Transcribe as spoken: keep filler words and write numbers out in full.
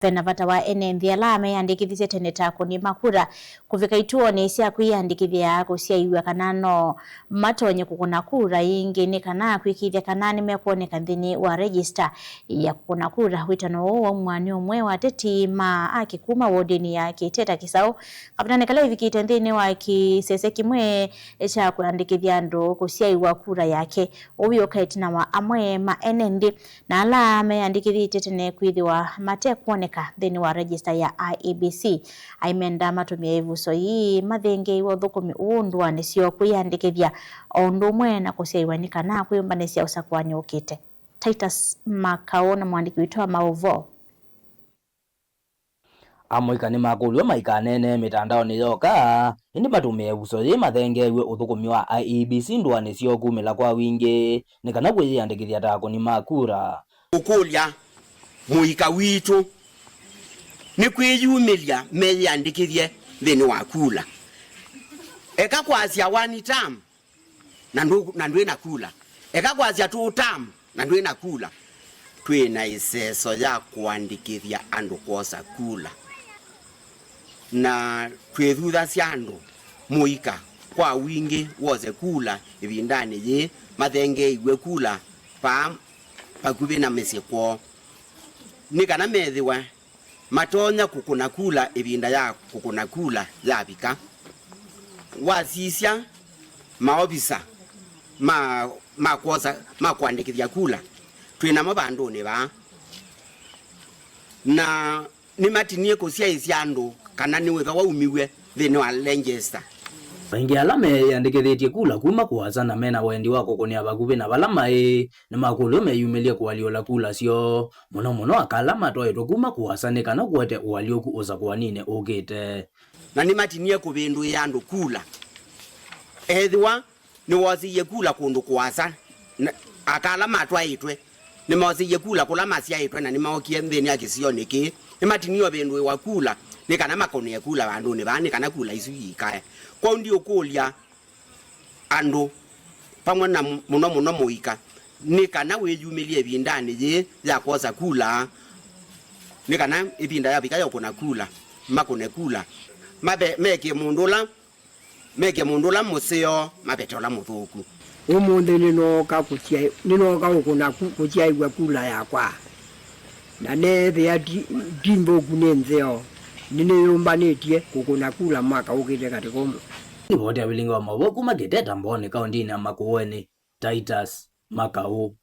Ve na vata wa ene nthĩ ala meyandĩkĩthisye tene ta akũni ma kura kũvika ituonĩ sya kwĩyandĩkĩthya kũsyaĩw'a kana no matonye kũkũna kura ĩngĩ nĩ kana kwĩkĩĩthya kana nĩmekwoneka nthĩnĩ wa regista ya kũkũna kura. Wĩtano ũũ waumwa nĩ ũmwe wa ateti ma aki kuma wodinĩ ya Kĩteta Kĩsaũ, kavindanĩ kala ĩvikĩte nthĩnĩ wa kĩsese kĩmwe kya kũyandĩkĩthya andũ kũsyaĩw'a kura yake. Ũu wĩũka ĩtina wa amwe ma ene nthĩ na ala meyandĩkĩthĩtye tene kwĩthĩwa matekwoneka nthĩnĩ wa regista ya I E B C. Aimenda matũmĩe ĩvuso yĩĩ mathengeeiwe ũthũkũmi ũũ ndũanĩ syoo kwĩyandĩkĩthya o ũndũ ũmwe na kũsyaĩwa nĩ kana kwĩyũmbanĩsya ũsakũanĩ ũkĩte. Titus Makaũ na mũandĩki witũ wa maũvoo. Amũika nĩmakũlw'a maikaneenee mĩtandaonĩ yoka, ĩndĩ matũmĩe ĩvuso yĩĩ mathengeew'e ũthũkũmi wa I E B C ndũanĩ syoo kumĩla kwa wingĩ nĩ kana kwĩyĩandĩkĩthya ta akũni ma kura. Ũkũlya mũika witũ nĩ kwĩyumĩlya meyĩandĩkĩthye nthĩnĩ wa kula. Eka kwasya one term, na ndũ-, na ndwĩ na kula. Eka kwasya two term na ndwĩ na kula. Twĩ na ĩseso ya kũandĩkĩthya andũ kwosa kula. Na twĩthuthasya andũ mũika kwa wingĩ wose kula ĩvindanĩ yĩĩ mathengeeiw'e kula vaa vakuvĩ na mĩsyĩ kwoo. Nĩ kana methĩwe matonya kũkũna kula ĩvinda ya kũkũna kula yavika. Wasisya maovisa ma, ma kwosa, ma kũandĩkĩthya kula, twĩ namo vandũnĩ vaa. Na nĩmatinie kũsyaĩĩsya andũ kana nĩ wĩva waumiw'e nthĩnĩ wa lengyesta. Aingĩ ala meyĩandĩkĩthĩtye kula kuma kũasa na mena wendi wa kũkũnĩa vakuvĩ na vala maĩ, nĩmakũlw'a meyumĩlye kũalyũla kula syoo, mũno mũno aka ala matwaĩtwe kuma kũasa nĩ kana kũete ũalyũku ũsakũaninĩ ũkĩte. Na nĩmatinie kũvĩndũĩa andũ kula. Ethĩwa nĩwoosĩie kula kũndũ kũasa, na aka ala matwaĩtwe nĩmoosĩie kula kũla masyaĩtwe na nĩmookie nthĩnĩ ya kĩsionĩ kĩĩ, nĩmatinie ũvĩndũĩwa kula nĩ kana makũnĩe kula vandũnĩ vaa nĩ kana kula isu iikae. Kwoou ndiũkũlya andũ vamwe na mũno mũno mũika, nĩ kana wĩyumĩlye ĩvindanĩ yĩĩ ya kwosa kula, nĩ kana ĩvinda yavika ya ũkũna kula, makũne kula, mave-, mekĩe mũndũ ũla, mekĩe mũndũ ũla mũseo, mavete ũla mũthũku. Ũmũnthĩ nĩnooka kũsya-, nĩnooka ũkũna ku-, kũsyaĩw'a kula yakwa. Na neethĩa ti, ti nthũku, nĩ nzeo. Nĩnĩyũmbanĩtye kũkũna kula mwaka ũkĩte katĩ kũmwe. Livoti ya vilingi wa maũvoo kuma Kĩteta Mbooni, kaũndĩnĩ ya Makueni, Titus Makaũ.